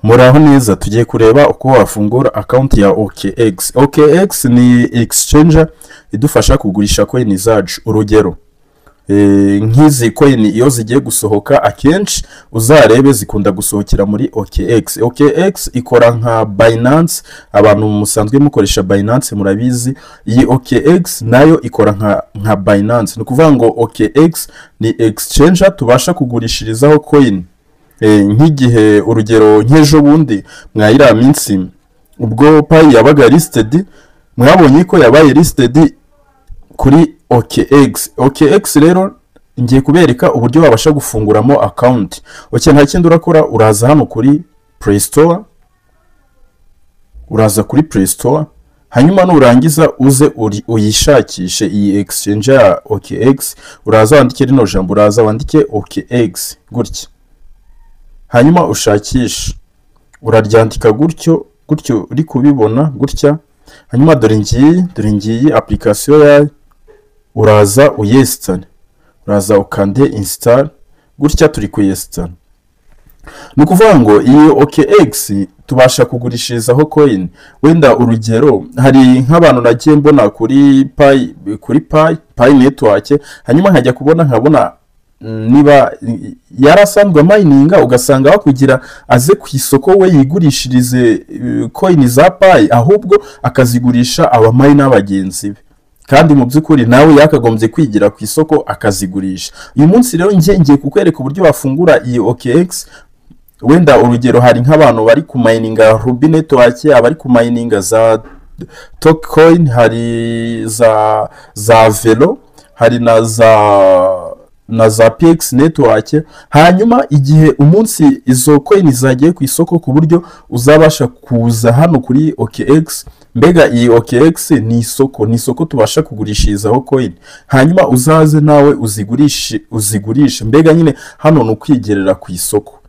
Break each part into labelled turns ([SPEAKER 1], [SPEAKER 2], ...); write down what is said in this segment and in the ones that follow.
[SPEAKER 1] Muraho neza, tugiye kureba uko wafungura account ya OKX. OKX ni exchange idufasha kugurisha coin zacu. Urugero nk'izi coin iyo zigiye gusohoka akenshi uzarebe zikunda gusohokera muri OKX. OKX ikora nka Binance, abantu musanzwe mukoresha Binance murabizi. Iyi OKX nayo ikora nka Binance. Ni ukuvuga ngo OKX ni exchange tubasha kugurishirizaho coin. Nk'igihe urugero nk'ejo bundi mwayira minsi ubwo Pi yabaga listed, mwabonye ko yabaye listed kuri OKX. OKX rero ngiye kubereka uburyo wabasha gufunguramo account. Okay, nta kindi urakora, uraza hano kuri Play Store, uraza kuri Play Store, hanyuma nurangiza uze uyishakishe iyi exchange ya OKX. Uraza wandike rino jambo, uraza wandike OKX gutya, hanyuma ushakishe, uraryandika gutyo gutyo uri kubibona gutya. Hanyuma dore ngiyi application yayo, uraza uyesitane, uraza ukande install gutya, turi kuyesitana. Ni ukuvuga ngo iyi OKX tubasha kugurishirizaho coin. Wenda urugero hari nk'abantu nagiye mbona kuri Pi network, hanyuma nkajya kubona nkabona niba yarasanzwe mininga, ugasanga wakugira aze ku isoko we yigurishirize coin za Pi, ahubwo akazigurisha abamine bagenzi be, kandi mu by'ukuri nawe yakagombye kwigira ku isoko akazigurisha. Uyu munsi rero ngiye kukwereka uburyo bafungura iyi OKX. Wenda urugero hari nk'abantu bari kumininga Ruby network, abari kumininga za Tokecoin, hari za Velo, hari na za PX network. Hanyuma igihe umunsi izo coin zagiye ku isoko, ku buryo uzabasha kuza hano kuri OKX. Mbega iyi OKX ni isoko tubasha kugurishirizaho coin, hanyuma uzaze nawe uzigurishe. Mbega nyine hano ni ukwigerera ku isoko,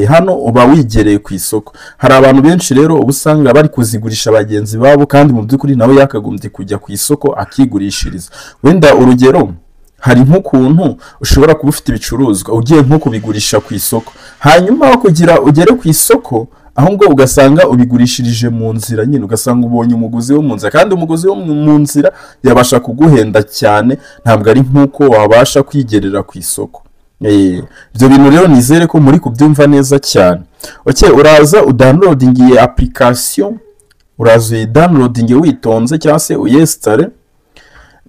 [SPEAKER 1] hano uba wigereye ku isoko. Hari abantu benshi rero uba usanga bari kuzigurisha bagenzi babo, kandi mu by'ukuri nawe yakagombye kujya ku isoko akigurishiriza. Wenda urugero hari nk'ukuntu ushobora kuba ufite ibicuruzwa ugiye nko kubigurisha ku isoko, hanyuma kugira ugere ku isoko ahubwo ugasanga ubigurishirije mu nzira nyine, ugasanga ubonye umuguzi wo mu nzira, kandi umuguzi wo mu nzira yabasha kuguhenda cyane, ntabwo ari nk'uko wabasha kwigerera ku isoko. Ibyo bintu rero nizere ko muri kubyumva neza cyane. Okay, uraza udownloading iyi application, uraza uyidownloading witonze cyangwa se uyesitare.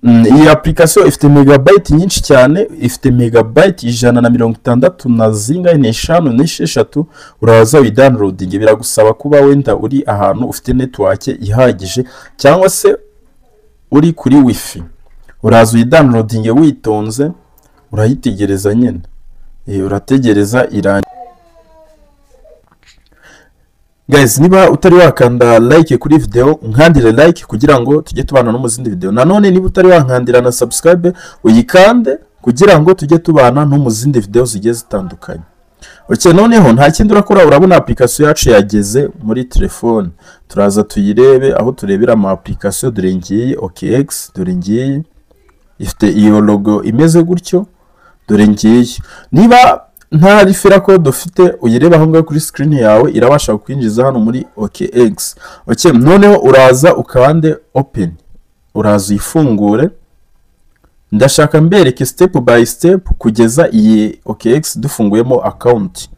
[SPEAKER 1] Iyi application ifite megabyte nyinshi cyane, ifite megabyte 165 na zingahe n'eshanu n'esheshatu. Uraza uyidownloading, biragusaba kuba wenda uri ahantu ufite network ihagije cyangwa se uri kuri wifi. Uraza uyidownloading witonze, urayitegereza nyine, urategereza irangiye. Guys, niba utari wakanda like kuri video, nkandire like kugira ngo tujye tubana no mu zindi video. Nanone niba utari wankandira na subscribe, uyikande kugira ngo tujye tubana no mu zindi video zigiye zitandukanye. Okay, noneho nta kindi urakora, urabona application yacu yageze muri telefone. Turaza tuyirebe aho turebera ama application. Dore ngiyi OKX, dore ngiyi ifite iyo logo imeze gutyo, dore ngiyi. Niba nta referral code ufite, uyireba aho ngaho kuri screen yawe, irabasha kukwinjiza hano muri OKX. Okay, noneho uraza ukande open, uraza uyifungure. Ndashaka mbereke step by step kugeza iyi OKX dufunguyemo account.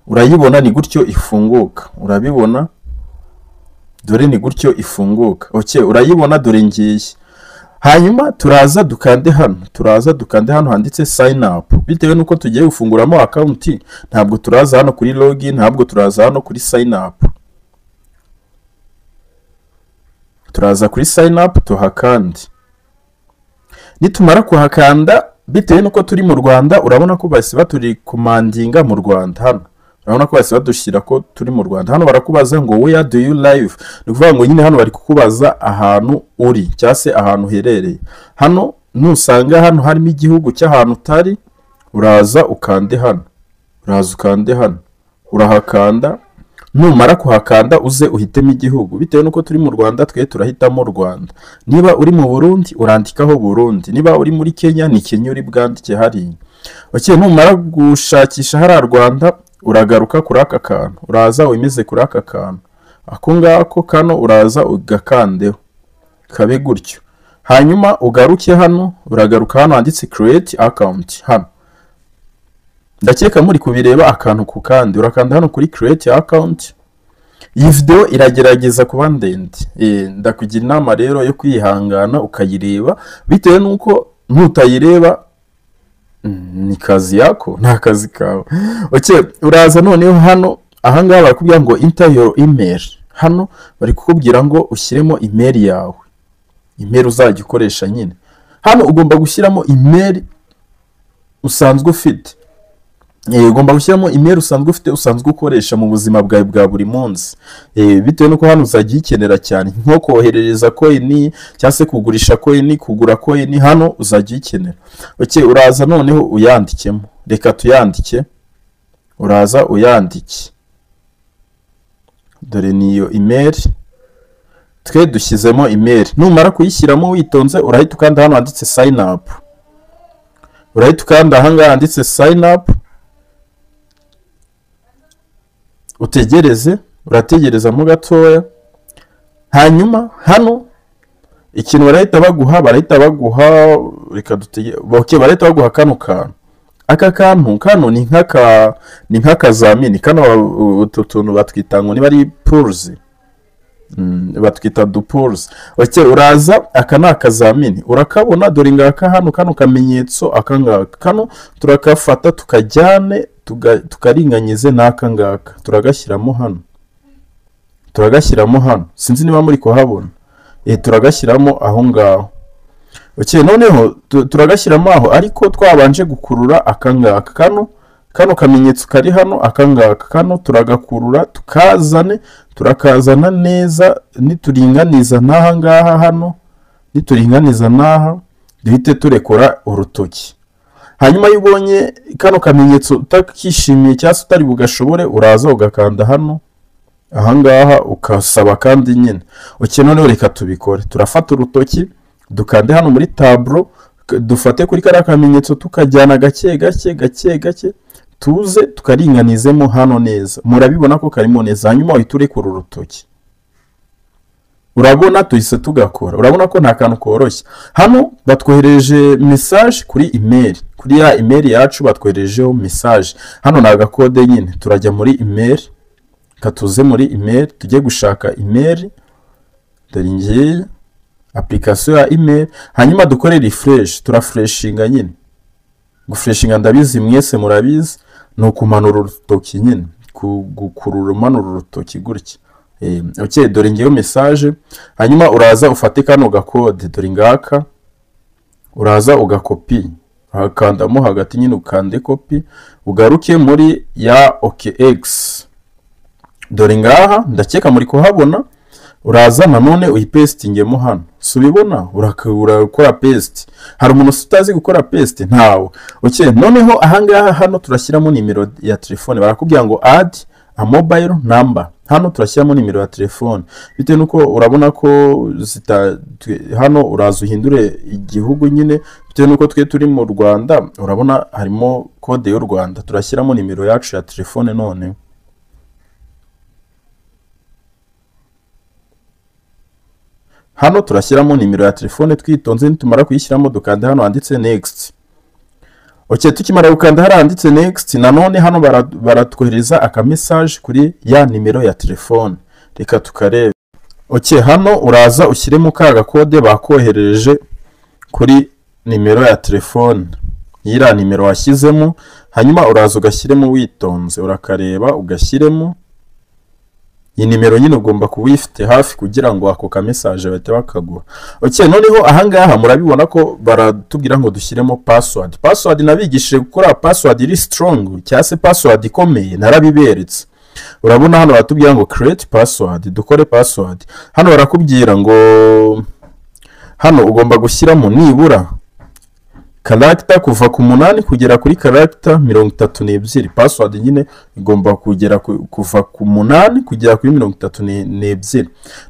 [SPEAKER 1] Urayibona ni gutyo ifunguka, urabibona, dore ni gutyo ifunguka. Okay, urayibona, dore ngiyi. Hanyuma turaza dukande hano, turaza dukande hano handitse sign up. Bitewe nuko tugiye gufunguramo account, ntabwo turaza hano kuri login, ntabwo turaza hano kuri sign up. Turaza kuri sign up tuhakande. Nitumara kuhakanda, bitewe nuko turi mu Rwanda, urabona ko bahise baturi commandinga mu Rwanda hano. Urabona ko bahise badushyira ko turi mu Rwanda. Hano barakubaza ngo where do you live? Ni ukuvuga ngo nyine hano bari kukubaza ahantu uri cyangwa se ahantu uherereye. Hano nusanga hano harimo igihugu cy'ahantu utari, uraza ukande hano, uraza ukande hano, urahakanda. Numara kuhakanda uze uhitemo igihugu. Bitewe nuko turi mu Rwanda, twe turahitamo Rwanda. Niba uri mu Burundi urandikaho Burundi, niba uri muri Kenya ni Kenya uri bwandike hariya. Okay, numara gushakisha hariya Rwanda, Uragaruka kuri aka kantu, uraza wemeze kuri aka kantu, ako ngako kano uraza ugakandeho kabe gutyo. Hanyuma ugaruke hano, uragaruka hano handitse create account. Hano ndakeka muri kubireba akantu ku kandi, urakanda hano kuri create account. Iyi video iragerageza kuba ndende, ndakugira inama rero yo kwihangana ukayireba, bitewe nuko nutayireba ni kazi yako, nta kazi kawe. Okay, uraza noneho hano ahangaha barakubwira ngo enter your email. Hano bari kukubwira ngo ushyiremo email yawe, email uzajya ukoresha nyine. Hano ugomba gushyiramo email usanzwe ufite. Ugomba gushyiramo email usanzwe ufite, usanzwe ukoresha mu buzima bwawe bwa buri munsi. Bitewe nuko hano uzajya uyikenera cyane, nko koherereza coin cyangwa se kugurisha coin, kugura coin, hano uzajya uyikenera. Okay, uraza noneho uyandikemo. Reka tuyandike. Uraza uyandike. Dore niyo email, twe dushyizemo email. Numara kuyishyiramo witonze, urahita ukanda hano handitse sign up. Urahita ukanda aha ngaha handitse sign up, utegereze, urategerezamo gatoya. Hanyuma hano ikintu barahita baguha, reka dutege, okay, barahita baguha kano kantu. Aka kantu kano ni nk'akazamini kano, utu tuntu batwita ngo niba ari pulse, batwita du pulse. Okay, uraza aka ni akazamini urakabona, dore ngaka hano kano kamenyetso aka ngaka kano turakafata tukajyane tukaringanyize n'aka ngaka, turagashyiramo hano, sinzi niba muri kuhabona. Turagashyiramo aho ngaho. Okay, noneho turagashyiramo aho, ariko twabanje gukurura aka ngaka kano kamenyetso kari hano, aka ngaka kano turagakurura tukazane, turakazana neza. Nituringaniza n'aha ngaha hano, nituringaniza n'aha, duhite turekora urutoki. Hanyuma iyo ubonye kano kamenyetso utakishimiye cyangwa se utari bugashobore, uraza ugakanda hano aha ngaha ukasaba kandi nyine. Okay, noneho reka tubikore. Turafata urutoki dukande hano muri tableau, dufate kuri kariya kamenyetso tukajyana gake gake gake gake, tuze tukaringanizemo hano neza. Murabibona ko karimo neza. Hanyuma uhita urekura urutoki, urabona tuhise tugakora. Urabona ko nta kantu koroshye. Hano batwohereje message kuri email, kuri ya email yacu batwoherejeho message. Hano ni agakode nyine, turajya muri email, katuze muri email, tujye gushaka email. Dore ngiye application ya email, hanyuma dukore refresh. Turafreshinga nyine. Gufreshinga ndabizi mwese murabizi, ni ukumanura urutoki nyine, gukurura umanura urutoki gutya. Okay, dore ngiyo message. Hanyuma uraza ufate kano gakode, dore ngaka, uraza ugakopi, ukandamo hagati nyine, ukande copy, ugaruke muri ya OKX. Dore ngaha ndakeka muri kuhabona. Uraza nanone uyipestingemo hano, subibona, urakora paste. Hari umuntu utazi gukora paste? Ntawe. Okay, noneho ahangaha hano turashyiramo nimero ya telefone. Barakubwira ngo add a mobile number. Hano turashyiramo nimero ya telefone, bitewe nuko urabona ko hano uraza uhindure igihugu nyine, bitewe nuko twe turi mu Rwanda, urabona harimo kode y'u Rwanda. Turashyiramo nimero yacu ya telefone. None hano turashyiramo nimero ya telefone twitonze. Nitumara kuyishyiramo dukanda hano handitse next. Okay, tukimara gukanda hano handitse next, nanone hano baratwohereza aka message kuri ya nimero ya telefone. Reka tukarebe. Okay, hano uraza ushyiremo ka gakode bakoherereje kuri nimero ya telefone, yira nimero washyizemo. Hanyuma uraza ugashyiremo witonze, urakareba ugashyiremo. Iyi nimero nyine ugomba kuba uyifite hafi kugira ngo ako ka message bahite bakaguha. Okay, noneho ahangaha murabibona ko baratubwira ngo dushyiremo password. Password nabigishije gukora password iri strong cyangwa se password ikomeye, narabiberetse. Urabona hano baratubwira ngo create password, dukore password. Hano barakubwira ngo hano ugomba gushyiramo nibura character kuva ku 8 kugera kuri character 32. Password nyine igomba kugera kuva ku 8 kugera kuri 32.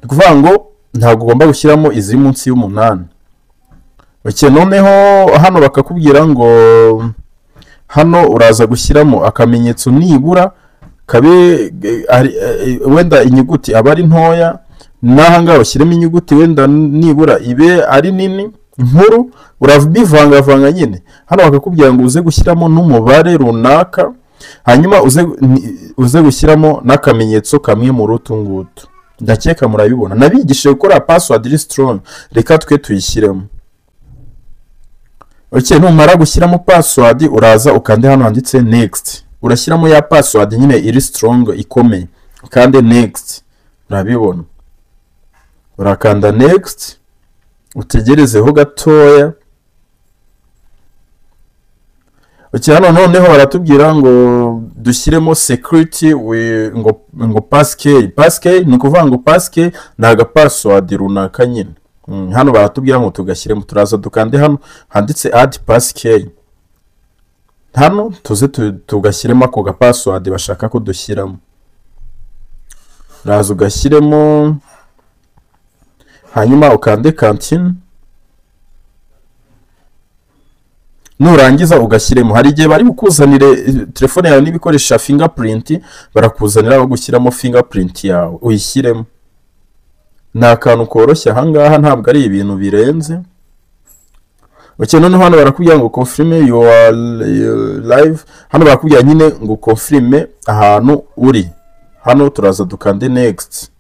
[SPEAKER 1] Ni kuvuga ngo ntabwo ugomba gushyiramo iziri munsi y'umunani. Okay, noneho hano bakakubwira ngo hano uraza gushyiramo akamenyetso nibura Kabe wenda inyuguti aba ari ntoya, n'aha ngaha ushyiremo inyuguti wenda nibura ibe ari nini nkuru, urabivangavanga nyine. Hano bakakubwira ngo uze gushyiramo n'umubare runaka, hanyuma uze gushyiramo n'akamenyetso kamwe mu rutu ngutu. Ndakeka murabibona, nabigishije gukora password iri strong, reka twe tuyishyiremo. Okay, numara gushyiramo password uraza ukande hano handitse next. Urashyiramo ya password nyine iri strong ikomeye, ukande next. Urabibona, urakanda next, utegerezeho gatoya. Okay, hano noneho baratubwira ngo dushyiremo security ngo passkey. Passkey ni ukuvuga ngo passkey ni aga password runaka nyine. Hano baratubwira ngo tugashyiremo, turaza dukande hano handitse add passkey. Hano tuze tugashyiremo ako ga password bashaka ko dushyiramo. Uraza ugashyiremo, hanyuma ukande continue. Nurangiza ugashyiremo, hari igihe bari bukuzanire telefone yawe n'ibikoresha fingerprint, barakuzanira bagushyiramo fingerprint yawe uyishyiremo. Ni akantu koroshye aha ngaha, ntabwo ari ibintu birenze. Okay, noneho hano barakubwira ngo confirm your live. Hano barakubwira nyine ngo confirm ahantu uri. Hano turaza dukande next.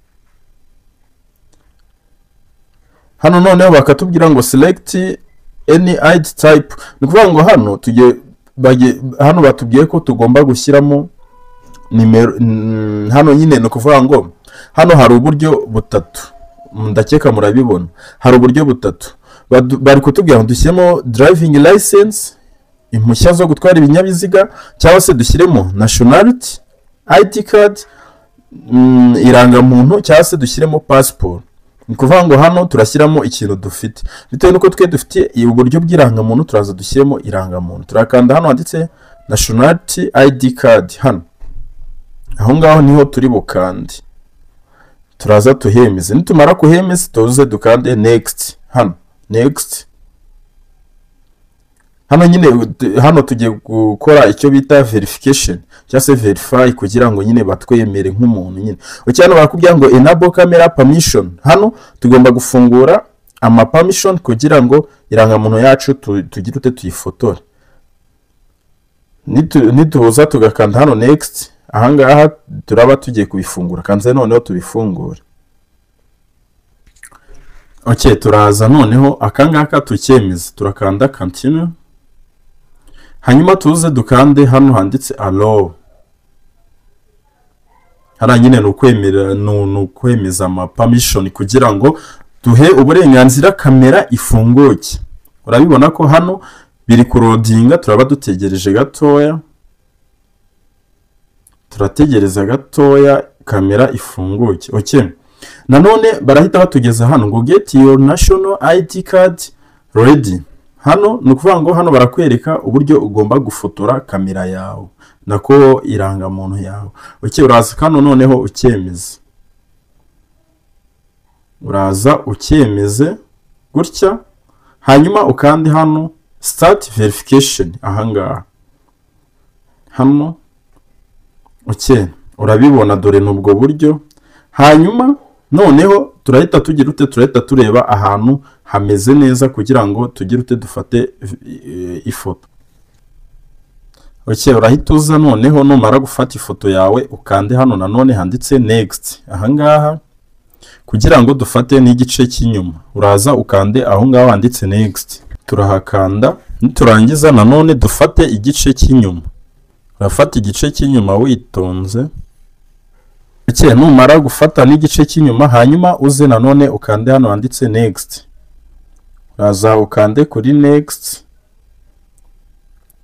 [SPEAKER 1] Hano noneho bakatubwira ngo select any ID type. Ni ukuvuga ngo hano tugiye hano batubwiye ko tugomba gushyiramo nimero. Hano nyine ni ukuvuga ngo hano hari uburyo butatu, ndakeka murabibona, hari uburyo butatu. Bari kutubwira ngo dushyiremo driving license, impushya zo gutwara ibinyabiziga, cyangwa se dushyiremo nationality ID card, irangamuntu, cyangwa se dushyiremo passport. Ni ukuvuga ngo hano turashyiramo ikintu dufite bitewe n'uko twe dufite uburyo bw'irangamuntu, turaza dushyiremo irangamuntu. Turakanda hano handitse nationality ID card, hano aho ngaho niho turi bukande, turaza tuhemeze. Nitumara kuhemeza tuze dukande next, hano next. Hano nyine hano tugiye gukora icyo bita verification cyangwa se verify, kugira ngo nyine batwemere nk'umuntu nyine. Okay, hano barakubwira ngo enable camera permission. Hano tugomba gufungura ama permission kugira ngo irangamuntu yacu tugire ute tuyifotore. Nituza tugakanda hano next, aha ngaha turaba tugiye kubifungura. Kanze noneho tubifungure. Okay, turaza noneho aka ngaka tukemeza, turakanda continue, hanyuma tuze dukande hano handitse allow. Hariya nyine ni ukwemera, ni ukwemeza ama permission kugira ngo duhe uburenganzira kamera ifunguke. Urabibona ko hano biri kurodinga, turaba dutegereje gatoya, turategereza gatoya kamera ifunguke. Okay, nanone barahita batugeza hano ngo get your national ID card ready. Hano ni ukuvuga ngo hano barakwereka uburyo ugomba gufotora kamera yawe, nako irangamuntu yawe. Okay, uraza hano noneho ukemeze, uraza ukemeze gutya, hanyuma ukande hano start verification aha ngaha hano. Okay, urabibona dore nubwo buryo. Hanyuma noneho turahita tugira ute, turahita tureba ahantu hameze neza kugira ngo tugire ute dufate ifoto. Okay, urahita uza noneho numara gufata ifoto yawe ukande hano nanone handitse next aha ngaha kugira ngo dufate n'igice cy'inyuma. Uraza ukande aho ngaho handitse next, turahakanda. Niturangiza nanone dufate igice cy'inyuma. Urafata igice cy'inyuma witonze. Okay, numara gufata n'igice cy'inyuma hanyuma uze nanone ukande hano handitse next. Uraza ukande kuri next.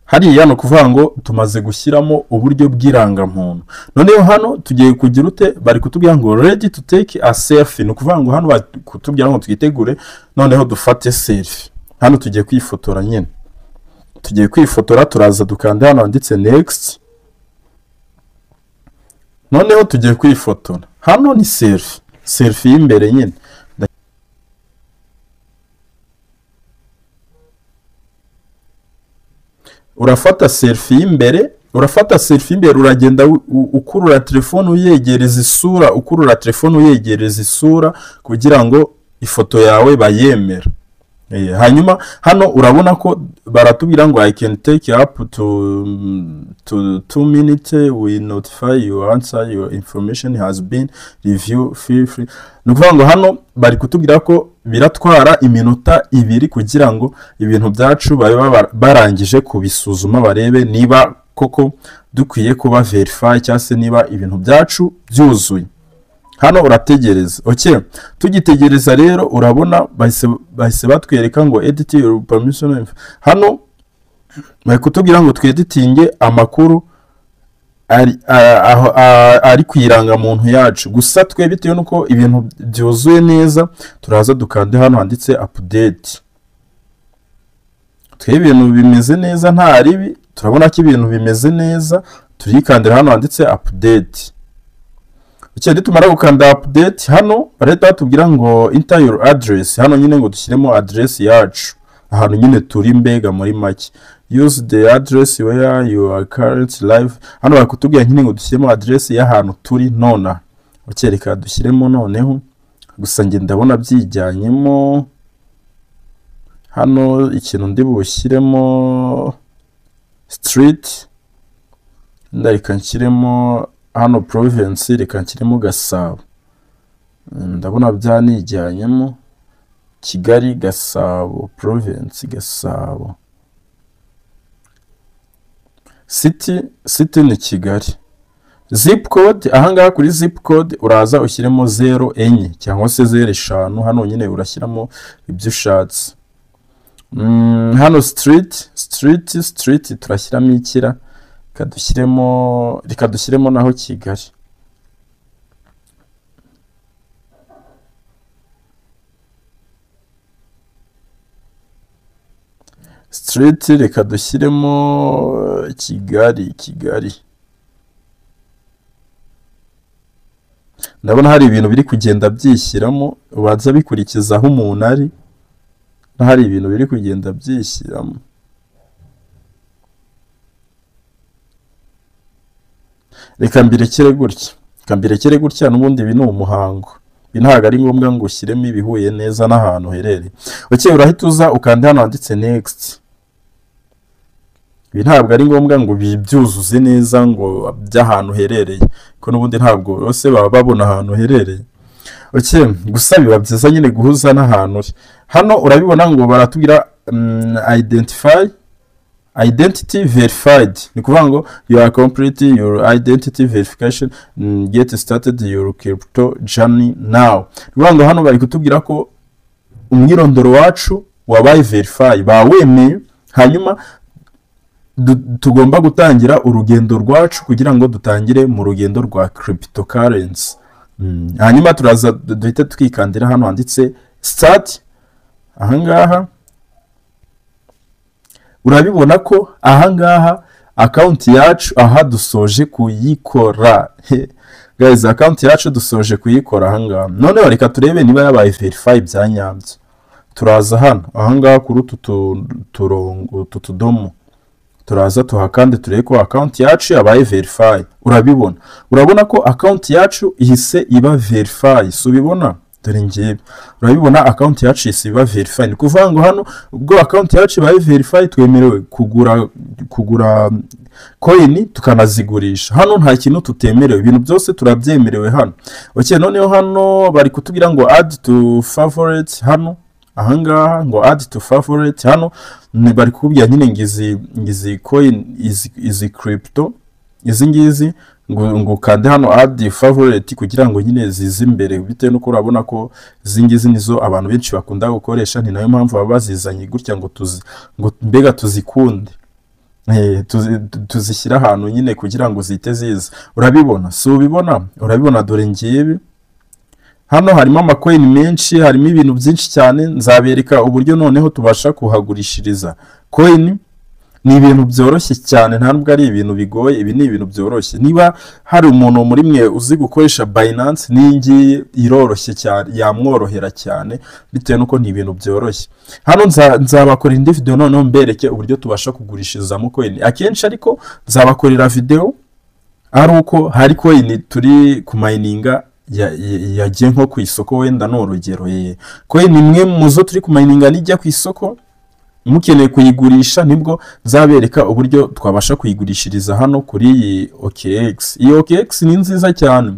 [SPEAKER 1] Hariya no kuvuga ngo tumaze gushyiramo uburyo bw'irangamuntu. Noneho hano tugiye kugira ute, bari kutubwira ngo ready to take a selfie. Ni ukuvuga ngo hano bari kutubwira ngo twitegure noneho dufate selfie. Hano tugiye kwifotora nyine, tugiye kwifotora. Turaza dukande hano handitse next. Noneho tugiye kwifotora. Hano ni selfie, selfie y'imbere nyine. Urafata selfie y'imbere Urafata selfie imbere, uragenda ukurura telefone uyegereza isura, ukurura telefone uyegereza isura kugira ngo ifoto yawe bayemere. Hanyuma hano urabona ko baratubwira ngo "I can take up to 2 minutes, we notify you answer, your information has been review, feel free." Ni ukuvuga ngo hano bari kutubwira ko biratwara iminota 2 kugira ngo ibintu byacu babe barangije kubisuzuma, barebe niba koko dukwiye kuba verify cyangwa se niba ibintu byacu byuzuye. Hano urategereza. Okay, tugitegereza rero urabona bahise batwereka ngo "Edit your permission." Hano bari kutubwira ngo tweditinge amakuru ari ku irangamuntu yacu. Gusa twe bitewe n'uko ibintu byuzuye neza, turaza dukande hano handitse update. Twe ibintu bimeze neza, nta ribi, turabona ko ibintu bimeze neza, turikandira hano handitse update. Ikindi, tumara gukanda update, hano barahita batubwira ngo "Enter your address." Hano nyine ngo dushyiremo address yacu, ahantu nyine turi, mbega muri make "Use the address where you are currently live." Hano bari kutubwira nyine ngo dushyiremo address y'ahantu turi nona. Reka dushyiremo noneho. Gusa njye ndabona byijyanyemo. Hano ikintu ndi bushyiremo, street, reka nshyiremo hano province, reka nshyiremo Gasabo. Ndabona byanijyanyemo, Kigali, Gasabo, province Gasabo, city, city ni Kigali, zip code, ahangaha kuri zip code uraza ushyiremo 04 cyangwa se 05. Hano nyine urashyiramo ibyo ushatse. Hano street, street, street turashyiramo ikira, reka dushyiremo naho Kigali. Street reka dushyiremo Kigali, Kigali. Ndabona hari ibintu biri kugenda byishyiramo, ubanza bikurikiza aho umuntu ari, hari ibintu biri kugenda byishyiramo. Reka mbirekere gutya, reka mbirekere gutya. N'ubundi ibi ni umuhango, ibi ntabwo ari ngombwa ngo ushyiremo ibihuye neza n'ahantu uherereye. Okay, urahita uza ukanda hano handitse next. Ibi ntabwo ari ngombwa ngo bibyuzuze neza ngo by'ahantu uherereye, kuko n'ubundi ntabwo bose baba babona ahantu uherereye. Okay, gusa biba byiza nyine guhuza n'ahantu uri. Hano urabibona ngo baratubwira "Identify identity verified." Ni ukuvuga ngo "You are complete your identity verification, get started your crypto journey now." Ni ukuvuga ngo hano bari kutubwira ko umwirondoro wacu wabaye verify, bawemeye, hanyuma tugomba gutangira urugendo rwacu kugira ngo dutangire mu rugendo rwa cryptocurrency. Hanyuma turaza duhite twikandira hano handitse start. Ahangaha urabibona ko ahangaha account yacu aha dusoje kuyikora. Guys, account yacu dusoje kuyikora ahangaha. Noneho reka turebe niba yabaye verify bya nyabyo. Turaza hano ahangaha kuri utu turongo, utu tudomo, turaza tuhakande turebe ko account yacu yabaye verify. Urabibona, urabona ko account yacu ihise iba verify, si ubibona? Dore ngibi, urabibona, account yacu ihise iba verify. Ni ukuvuga ngo hano ubwo account yacu ibaye verify, twemerewe kugura coin tukanazigurisha. Hano nta kintu tutemerewe, ibintu byose turabyemerewe hano. Okay, noneho hano bari kutubwira ngo "Add to favorite." Hano ahangaha ngo "Add to favorite", hano ni bari kukubwira nyine ngo izi coin, izi crypto, izi ngizi, ngo ukande hano add favorite kugira ngo nyine zize imbere, bitewe n'uko urabona ko izi ngizi nizo abantu benshi bakunda gukoresha. Ni nayo mpamvu baba bazizanye gutya ngo tuzi ngo mbega tuzikunde, tuzishyire ahantu nyine kugira ngo zihite ziza. Urabibona, si ubibona? Urabibona, dore ngibi, hano harimo ama coin menshi, harimo ibintu byinshi cyane. Nzabereka uburyo noneho tubasha kuhagurishiriza coin. Ni ibintu byoroshye cyane, nta nubwo ari ibintu bigoye, ibi ni ibintu byoroshye. Niba hari umuntu muri mwe uzi gukoresha Binance, n'iyi ngiyi iroroshye cyane, yamworohera cyane bitewe n'uko ni ibintu byoroshye. Hano nzabakorera indi video noneho mbereke uburyo tubasha kugurishirizamo coin akenshi, ariko nzabakorera video ari uko hari coin turi kumayininga yagiye nko ku isoko. Wenda ni urugero, coin imwe mu zo turi kumayininga nijya ku isoko mukeneye kuyigurisha, nibwo nzabereka uburyo twabasha kuyigurishiriza hano kuri iyi OKX. Iyi OKX ni nziza cyane.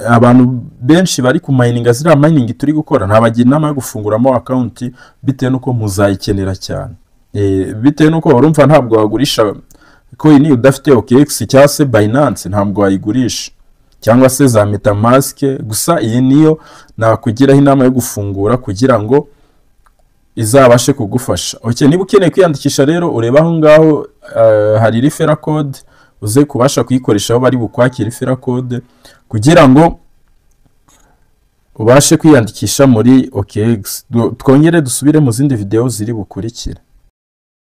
[SPEAKER 1] Abantu benshi bari kumayininga ziriya mining turi gukora, ntabagira inama yo gufunguramo account bitewe n'uko muzayikenera cyane. Bitewe n'uko urumva ntabwo wagurisha coin udafite OKX cyangwa se Binance, ntabwo wayigurisha, cyangwa se za MetaMask. Gusa iyi niyo nakugiraho inama yo gufungura kugira ngo izabashe kugufasha. Okay, niba ukeneye kwiyandikisha rero, ureba aho ngaho hari referral code, uze kubasha kuyikoresha aho bari bukwakira referral code kugira ngo ubashe kwiyandikisha muri OKX. Twongere dusubire mu zindi video ziri bukurikire.